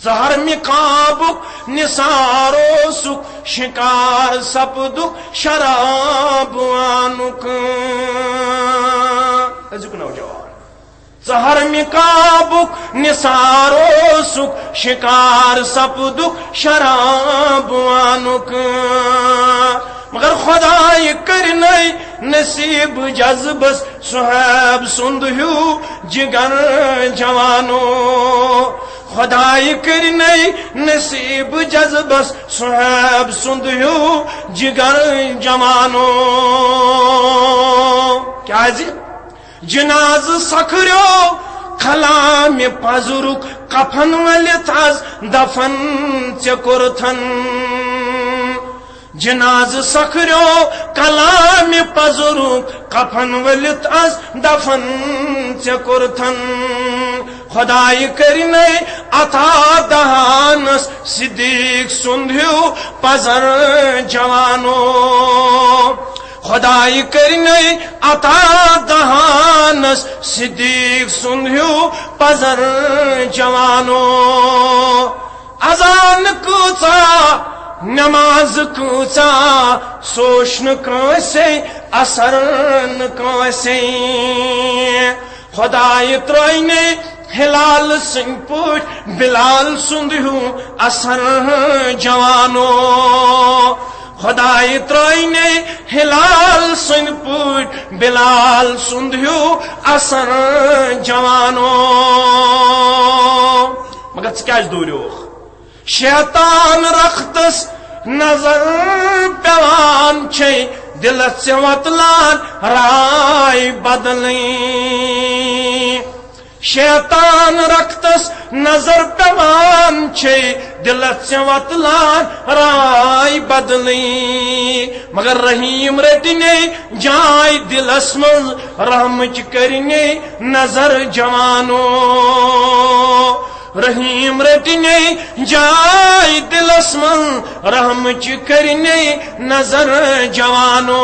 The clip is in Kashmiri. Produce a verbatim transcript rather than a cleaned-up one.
زہر مقابُک نثار اوسُکھ، شکار سپدُکھ شراب وانُک۔ أزیُک نوجوان۔ زہر مقابُک نثار اوسُکھ، شکار سپدُکھ شراب وانُک۔ مگر خدایہِ کٔرنَے نصیب جذبس صہیب سُنٛد ہیوٗ جگر جوانو۔ خدایہِ کٔرنَے نصیب جذبس صہیب سُنٛد ہیوٗ جگر جوانو۔ کیازِ؟ جنازٕ سکھریو کلامِ پزرُک کفن ؤلِتھ از دفن ژےٚ کوٚرتھن۔ جنازٕ سکھریو کلامِ پزرُک کفن ؤلِتھ از دفن ژےٚ کوٚرتھن۔ خدایہِ کٔرنَے عطا دہانس صدیق سُنٛد ہیوٗ پزر جوانو۔ خدایہِ کٔرنَے عطا دہانس صدیق سُنٛد ہیوٗ پزر جوانو۔ اذان کۭژاہ، نماز کۭژاہ، سوچ نہٕ کٲنٛسے، اثر نہٕ کٲنٛسے۔ خدایہِ ترٛٲینَے ہلال سٕنٛدۍ پٲٹھۍ بلال سُنٛد ہیوٗ اثر جوانو۔ خدایہِ ترٛٲینَے ہلال سٕنٛدۍ پٲٹھۍ بلال سُنٛد ہیوٗ اثر جوانو۔ مگر ژٕ کیازِ دوٗریوکھ؟ شیطان رختس نظر پیوان چھے، دلس ژےٚ وۄتلان راے بدلٕنۍ۔ شیطان رختس نظر پیوان چھے، دلس ژےٚ وۄتلان راے بدلٕنۍ۔ مگر رحیم رٔٹنَے جاے دلس منٛز، رحمٕچ کٔرنَے نظر جوانو۔ رحیم رٔٹنَے جاے دلس منٛز، رحمٕچ کٔرنَے نظر جوانو۔